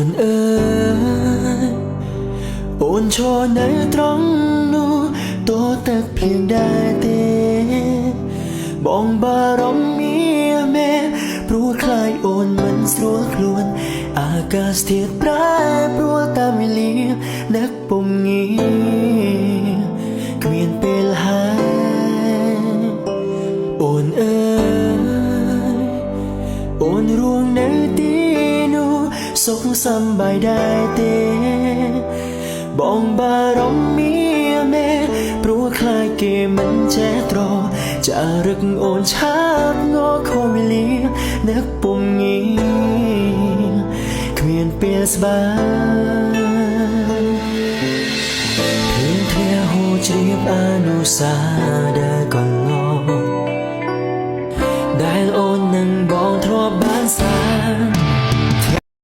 នអើយអូនឈរនៅត្រង់នោះតទឹកភ្លៀងដែរទេបងបារម្ភមីមេព្រោះខ្លាចអូនមិនស្រួលខ្លួនអាកាសធាតុប្រែប្រួលតាមវេលានឹកពុំងារគ្មានពេលហើយអូនអើយអូនរួងនៅទីនោះសុខសប្បាយដែរទេបងបារម្ភមីមេព្រោះខ្លាចគេមិនចេះត្រចារឹកអូនឆាប់ងខវេលានឹកពុំងារគ្មានពេលស្បាយភ្លៀងធ្លាក់ហូរជ្រាបអនុសាដែលកន្លងដែលអូននឹងបងធ្លាប់បានសា